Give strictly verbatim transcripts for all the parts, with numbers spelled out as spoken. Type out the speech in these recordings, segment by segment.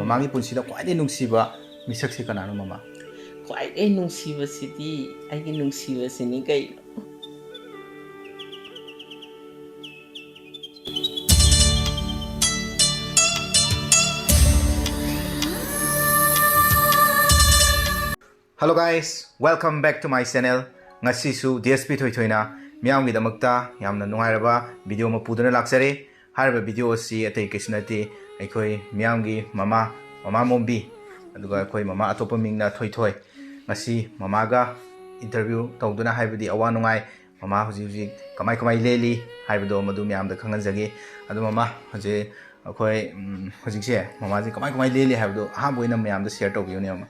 ꯃꯥꯒꯤ ꯄꯨꯟꯁꯤꯗ ꯈ꯭ꯋꯥꯏꯗꯒꯤ ꯅꯨꯡꯁꯤꯕ ꯃꯤꯁꯛꯁꯤ ꯀꯅꯥꯅꯣ, ꯃꯃꯥ? ꯈ꯭ꯋꯥꯏꯗꯒꯤ ꯅꯨꯡꯁꯤꯕꯁꯤꯗꯤ ꯑꯩꯒꯤ ꯅꯨꯡꯁꯤꯕꯁꯤꯅꯤ ꯀꯩꯅꯣ꯫ Hello guys, welcome back to my channel. ꯉꯁꯤꯁꯨ ꯗꯤ ꯑꯦꯁ ꯄꯤ ꯊꯣꯏꯊꯣꯏꯅ ꯃꯤꯌꯥꯝꯒꯤꯗꯃꯛꯇ ꯌꯥꯝꯅ ꯅꯨꯡꯉꯥꯏꯔꯕ ꯚꯤꯗꯤꯑꯣ ꯑꯃ ꯄꯨꯗꯨꯅ ꯂꯥꯛꯆꯔꯦ꯫ ꯍꯥꯏꯔꯤꯕ ꯚꯤꯗꯤꯑꯣ ꯑꯁꯤ ꯑꯇꯩ ꯀꯩꯁꯨ ꯅꯠꯇꯦ, ꯑꯩꯈꯣꯏ ꯃꯤꯌꯥꯝꯒꯤ ꯃꯃꯥ, ꯃꯃꯥ ꯃꯣꯝꯕꯤ, ꯑꯗꯨꯒ ꯑꯩꯈꯣꯏ ꯃꯃꯥ ꯑꯇꯣꯞꯄ ꯃꯤꯡꯅ ꯊꯣꯏꯊꯣꯏ꯫ ꯉꯁꯤ ꯃꯃꯥꯒ ꯏꯟꯇꯔꯚ꯭ꯌꯨ ꯇꯧꯗꯨꯅ, ꯍꯥꯏꯕꯗꯤ ꯑꯋꯥ ꯅꯨꯡꯉꯥꯏ, ꯃꯃꯥ ꯍꯧꯖꯤꯛ ꯍꯧꯖꯤꯛ ꯀꯃꯥꯏ ꯀꯃꯥꯏ ꯂꯦꯜꯂꯤ ꯍꯥꯏꯕꯗꯣ ꯃꯗꯨ ꯃꯌꯥꯝꯗ ꯈꯪꯍꯟꯖꯒꯦ꯫ ꯑꯗꯣ ꯃꯃꯥ, ꯍꯧꯖꯤꯛ ꯑꯩꯈꯣꯏ, ꯎꯝ, ꯍꯧꯖꯤꯛꯁꯦ ꯃꯃꯥꯁꯦ ꯀꯃꯥꯏ ꯀꯃꯥꯏ ꯂꯦꯜꯂꯤ ꯍꯥꯏꯕꯗꯣ ꯑꯍꯥꯟꯕ ꯑꯣꯏꯅ ꯃꯌꯥꯝꯗ ꯁꯤꯌꯔ ꯇꯧꯕꯤꯌꯨꯅꯦ, ꯃꯃꯥ꯫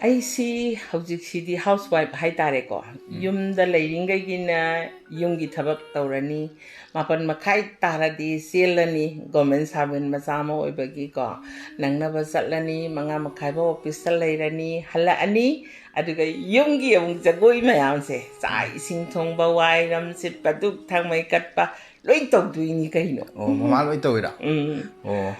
ꯑꯩꯁꯤ ꯍꯧꯖꯤꯛꯁꯤꯗꯤ ꯍꯥꯎꯁ ꯋꯥꯏꯐ ꯍꯥꯏꯇꯥꯔꯦꯀꯣ꯫ ꯎꯝ꯫ ꯌꯨꯝꯗ ꯂꯩꯔꯤꯉꯩꯒꯤꯅ ꯌꯨꯝꯒꯤ ꯊꯕꯛ ꯇꯧꯔꯅꯤ, ꯃꯥꯄꯟ ꯃꯈꯥꯏ ꯇꯥꯔꯗꯤ ꯆꯦꯜꯂꯅꯤ, ꯒꯣꯔꯃꯦꯟ ꯁꯥꯔꯚꯦꯟ ꯃꯆꯥ ꯑꯃ ꯑꯣꯏꯕꯒꯤꯀꯣ꯫ ꯅꯪꯅꯕ ꯆꯠꯂꯅꯤ, ꯃꯉꯥ ꯃꯈꯥꯏ ꯐꯥꯎ ꯑꯣꯐꯤꯁꯇ ꯂꯩꯔꯅꯤ, ꯍꯜꯂꯛꯑꯅꯤ, ꯑꯗꯨꯒ ꯌꯨꯝꯒꯤ ꯑꯃꯨꯛ ꯖꯒꯣꯏ ꯃꯌꯥꯝꯁꯦ, ꯆꯥꯛ ꯏꯁꯤꯡ ꯊꯣꯡꯕ, ꯋꯥꯏꯔꯝ ꯁꯤꯠꯄ, ꯙꯨꯛ ꯊꯥꯡꯃꯩ ꯀꯠꯄ, ꯂꯣꯏ ꯇꯧꯗꯣꯏꯅꯤ ꯀꯩꯅꯣ꯫ ꯑꯣ, ꯃꯃꯥ ꯂꯣꯏ ꯇꯧꯋꯤꯔꯥ? ꯎꯝ꯫ ꯑꯣ,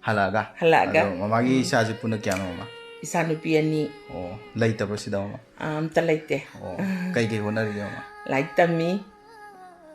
ꯍꯜꯂꯛꯑꯒ? ꯍꯜꯂꯛꯑꯒ꯫ ꯑꯗꯣ ꯃꯃꯥꯒꯤ ꯎꯝ꯫ ꯏꯆꯥꯁꯦ ꯄꯨꯟꯅ ꯀꯌꯥꯅꯣ, ꯃꯃꯥ? ꯏꯆꯥ ꯅꯨꯄꯤ ꯑꯅꯤ꯫ ꯑꯣ, ꯂꯩꯇꯕ꯭ꯔꯣ ꯁꯤꯗ, ꯃꯃꯥ? ꯑꯥ, ꯑꯝꯇ ꯂꯩꯇꯦ꯫ ꯑꯣ, ꯀꯩ ꯀꯩ ꯍꯣꯠꯅꯔꯤꯒꯦ, ꯃꯃꯥ? ꯂꯥꯏꯔꯤꯛ ꯇꯝꯃꯤ꯫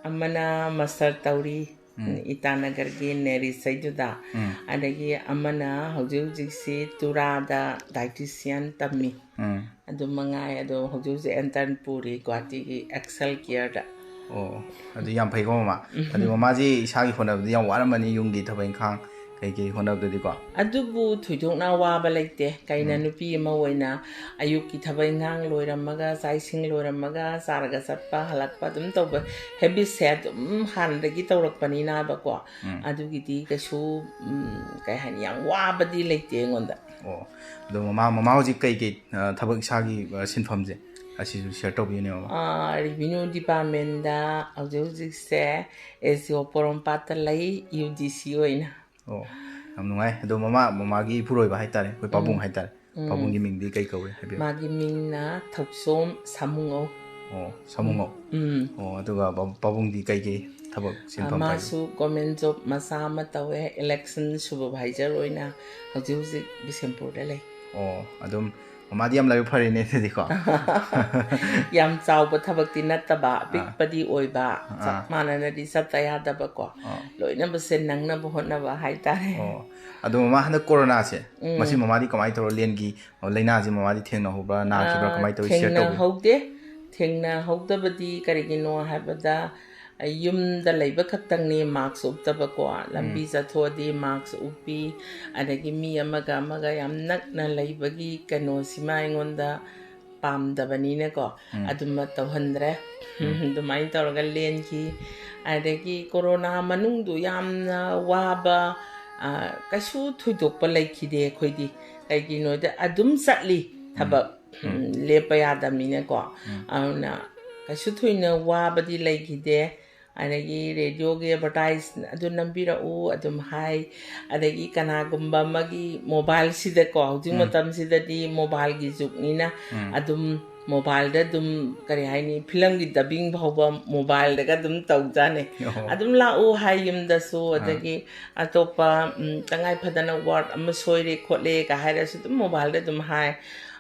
ꯑꯃꯅ ꯃꯥꯁꯇꯔ ꯇꯧꯔꯤ, ꯎꯝ꯫ ꯏꯇꯥꯅꯒꯔꯒꯤ ꯅꯦꯔꯤꯁꯩꯗꯨꯗ꯫ ꯎꯝ꯫ ꯑꯗꯒꯤ ꯑꯃꯅ ꯍꯧꯖꯤꯛ ꯍꯧꯖꯤꯛꯁꯤ ꯇꯨꯔꯥꯗ ꯗꯥꯏꯇꯤꯁꯤꯌꯥꯟ ꯇꯝꯃꯤ꯫ ꯎꯝ꯫ ꯑꯗꯨ ꯃꯉꯥꯏ꯫ ꯑꯗꯣ ꯍꯧꯖꯤꯛ ꯍꯧꯖꯤꯛ intern ꯄꯨꯔꯤ ꯒꯨꯍꯥꯇꯤꯒꯤ ꯑꯦꯛꯁꯦꯜ ꯀꯤꯌꯔꯗ꯫ ꯑꯣ, ꯑꯗꯨ ꯌꯥꯝ ꯐꯩꯀꯣ, ꯃꯃꯥ꯫ ꯎꯝ꯫ ꯑꯗꯨ ꯃꯃꯥꯁꯤ ꯏꯁꯥꯒꯤ ꯍꯣꯠꯅꯕꯗꯤ ꯌꯥꯝ ꯋꯥꯔꯝꯃꯅꯤ, ꯌꯨꯝꯒꯤ ꯊꯕꯛ ꯏꯪꯈꯥꯡ ꯀꯩꯀꯩ ꯍꯣꯠꯅꯕꯗꯗꯤꯀꯣ? ꯑꯗꯨꯕꯨ ꯊꯣꯏꯗꯣꯛꯅ ꯋꯥꯕ ꯂꯩꯇꯦ꯫ ꯀꯩꯅ ꯎꯝ꯫ ꯅꯨꯄꯤ ꯑꯃ ꯑꯣꯏꯅ ꯑꯌꯨꯛꯀꯤ ꯊꯕꯛ ꯏꯪꯈꯥꯡ ꯂꯣꯏꯔꯝꯃꯒ, ꯆꯥꯛ ꯏꯁꯤꯡ ꯂꯣꯏꯔꯝꯃꯒ, ꯆꯥꯔꯒ ꯆꯠꯄ, ꯍꯜꯂꯛꯄ ꯑꯗꯨꯝ ꯇꯧꯕ ꯍꯦꯕꯤꯠꯁꯦ ꯑꯗꯨꯝ ꯍꯥꯟꯅꯗꯒꯤ ꯇꯧꯔꯛꯄꯅꯤꯅꯕꯀꯣ꯫ ꯎꯝ꯫ ꯑꯗꯨꯒꯤꯗꯤ ꯀꯩꯁꯨ, ꯎꯝ, ꯀꯩ ꯍꯥꯏꯅꯤ, ꯌꯥꯝ ꯋꯥꯕꯗꯤ ꯂꯩꯇꯦ ꯑꯩꯉꯣꯟꯗ꯫ ꯑꯣ, ꯑꯗꯣ ꯃꯃꯥ, ꯃꯃꯥ ꯍꯧꯖꯤꯛ ꯀꯩ ꯀꯩ, ꯑ, ꯊꯕꯛ ꯏꯁꯥꯒꯤ, ꯑ, ꯁꯤꯟꯐꯝꯁꯦ ꯑꯁꯤꯁꯨ ꯁꯤꯌꯔ ꯇꯧꯕꯤꯌꯨꯅꯦ, ꯃꯃꯥ꯫ ꯑ, ꯔꯦꯚꯤꯅ꯭ꯌꯨ ꯗꯤꯄꯥꯔꯠꯃꯦꯟꯗ ꯍꯧꯖꯤꯛ ꯍꯧꯖꯤꯛꯁꯦ ꯑꯦꯁ ꯗꯤ ꯑꯣ ꯄꯣꯔꯣꯝꯄꯥꯠꯇ ꯂꯩ, ꯌꯨ ꯗꯤ ꯁꯤ ꯑꯣꯏꯅ꯫ ꯑꯣ, ꯌꯥꯝ ꯅꯨꯡꯉꯥꯏ꯫ ꯑꯗꯣ ꯃꯃꯥ, ꯃꯃꯥꯒꯤ ꯏꯄꯨꯔꯣꯏꯕ ꯍꯥꯏꯇꯥꯔꯦ, ꯑꯩꯈꯣꯏ ꯄꯥꯕꯨꯡ ꯎꯝ꯫ ꯍꯥꯏꯇꯥꯔꯦ, ꯎꯝ꯫ ꯄꯥꯕꯨꯡꯒꯤ ꯃꯤꯡꯗꯤ ꯀꯩ ꯀꯧꯏ ꯍꯥꯏꯕꯤꯌꯨ? ꯃꯥꯒꯤ ꯃꯤꯡꯅ ꯊꯧꯆꯣꯝ ꯁꯥꯃꯨꯉꯧ꯫ ꯑꯣ, ꯁꯥꯃꯨꯉꯧ꯫ ꯎꯝ꯫ ꯑꯣ, ꯑꯗꯨꯒ ꯄꯥ-, ꯄꯥꯕꯨꯡꯗꯤ ꯀꯩ ꯀꯩ? ꯊꯕꯛ ꯁꯤꯟꯐꯝ ꯄꯥꯏꯕ? ꯃꯥꯁꯨ ꯒꯣꯔꯃꯦꯟ ꯖꯣꯕ ꯃꯆꯥ ꯑꯃ ꯇꯧꯋꯦ, ꯏꯂꯦꯛꯁꯟ ꯁꯨꯄꯔꯚꯥꯏꯖꯔ ꯑꯣꯏꯅ ꯍꯧꯖꯤꯛ ꯍꯧꯖꯤꯛ ꯕꯤꯁꯦꯝꯄꯨꯔꯗ ꯂꯩ꯫ ꯑꯣ, ꯑꯗꯨꯝ ꯃꯃꯥꯗꯤ ꯌꯥꯝ ꯂꯥꯏꯕꯛ ꯐꯔꯦꯅꯦ ꯑꯗꯨꯗꯤꯀꯣ꯫ ꯌꯥꯝ ꯆꯥꯎꯕ ꯊꯕꯛꯇꯤ ꯅꯠꯇꯕ, ꯑꯄꯤꯛꯄꯗꯤ ꯑꯣꯏꯕ, ꯆꯞ ꯃꯥꯟꯅꯅꯗꯤ ꯆꯠꯇ ꯌꯥꯗꯕꯀꯣ꯫ ꯑꯥ꯫ ꯂꯣꯏꯅꯃꯛꯁꯦ ꯅꯪꯅꯕ ꯍꯣꯠꯅꯕ ꯍꯥꯏꯇꯥꯔꯦ꯫ ꯑꯣ, ꯑꯗꯣ ꯃꯃꯥ, ꯍꯟꯗꯛ ꯀꯣꯔꯣꯅꯥꯁꯦ, ꯃꯁꯤ ꯃꯃꯥꯗꯤ ꯀꯃꯥꯏꯅ ꯇꯧꯔ ꯂꯦꯟꯈꯤ? ꯑꯣ, ꯂꯥꯏꯅꯥꯁꯦ ꯃꯃꯥꯗꯤ ꯊꯦꯡꯅꯍꯧꯕ꯭ꯔꯥ, ꯅꯥꯈꯤꯕ꯭ꯔꯥ, ꯀꯃꯥꯏꯅ ꯇꯧꯋꯤ? Share ꯇꯧꯕꯤꯌꯨ꯫ ꯊꯦꯡꯅꯍꯧꯗꯦ꯫ ꯊꯦꯡꯅꯍꯧꯗꯕꯗꯤ ꯀꯔꯤꯒꯤꯅꯣ ꯍꯥꯏꯕꯗ, ꯑ, ꯌꯨꯝꯗ ꯂꯩꯕ ꯈꯛꯇꯪꯅꯤ ꯃꯥꯛꯁ ꯎꯞꯇꯕꯀꯣ꯫ ꯂꯝꯕꯤ ꯆꯠꯊꯣꯛꯑꯗꯤ ꯃꯥꯛꯁ ꯎꯞꯄꯤ, ꯑꯗꯒꯤ ꯃꯤ ꯑꯃꯒ ꯑꯃꯒ ꯌꯥꯝ ꯅꯛꯅ ꯂꯩꯕꯒꯤ ꯀꯩꯅꯣꯁꯤꯃ ꯑꯩꯉꯣꯟꯗ ꯄꯥꯝꯗꯕꯅꯤꯅꯀꯣ, ꯑꯗꯨꯃ ꯇꯧꯍꯟꯗ꯭ꯔꯦ꯫ ꯑꯗꯨꯃꯥꯏꯅ ꯇꯧꯔꯒ ꯂꯦꯟꯈꯤ꯫ ꯑꯗꯒꯤ ꯀꯣꯔꯣꯅꯥ ꯃꯅꯨꯡꯗꯨ ꯌꯥꯝꯅ ꯋꯥꯕ, ꯑ, ꯀꯩꯁꯨ ꯊꯣꯏꯗꯣꯛꯄ ꯂꯩꯈꯤꯗꯦ ꯑꯩꯈꯣꯏꯗꯤ꯫ ꯀꯩꯒꯤꯅꯣꯗ ꯑꯗꯨꯝ ꯆꯠꯂꯤ ꯊꯕꯛ, ꯎꯝ, ꯂꯦꯞꯄ ꯌꯥꯗꯕꯅꯤꯅꯀꯣ꯫ ꯑꯗꯨꯅ ꯀꯩꯁꯨ ꯊꯣꯏꯅ ꯋꯥꯕꯗꯤ ꯂꯩꯈꯤꯗꯦ꯫ ꯑꯗꯒꯤ ꯔꯦꯗꯤꯑꯣꯒꯤ ꯑꯦꯗꯚꯔꯇꯥꯏꯁ ꯑꯗꯨ ꯅꯝꯕꯤꯔꯛꯎ ꯑꯗꯨꯝ ꯍꯥꯏ꯫ ꯑꯗꯒꯤ ꯀꯅꯥꯒꯨꯝꯕ ꯑꯃꯒꯤ ꯃꯣꯕꯥꯏꯜꯁꯤꯗꯀꯣ, ꯍꯧꯖꯤꯛ ꯃꯇꯝꯁꯤꯗꯗꯤ ꯃꯣꯕꯥꯏꯜꯒꯤ ꯖꯨꯒꯅꯤꯅ ꯑꯗꯨꯝ ꯃꯣꯕꯥꯏꯜꯗ ꯑꯗꯨꯝ, ꯀꯔꯤ ꯍꯥꯏꯅꯤ, ꯐꯤꯂꯝꯒꯤ ꯗꯕꯤꯡ ꯐꯥꯎꯕ ꯃꯣꯕꯥꯏꯜꯗꯒ ꯑꯗꯨꯝ ꯇꯧꯖꯥꯅꯤ꯫ ꯑꯣ꯫ ꯑꯗꯨꯝ ꯂꯥꯛꯎ ꯍꯥꯏ ꯌꯨꯝꯗꯁꯨ꯫ ꯑꯗꯒꯤ ꯑꯇꯣꯞꯄ, ꯎꯝ, ꯇꯉꯥꯏ ꯐꯗꯅ ꯋꯥꯔꯗ ꯑꯃ ꯁꯣꯏꯔꯦ ꯈꯣꯠꯂꯦꯒ ꯍꯥꯏꯔꯁꯨ ꯑꯗꯨꯝ ꯃꯣꯕꯥꯏꯜꯗ ꯑꯗꯨꯝ ꯍꯥꯏ꯫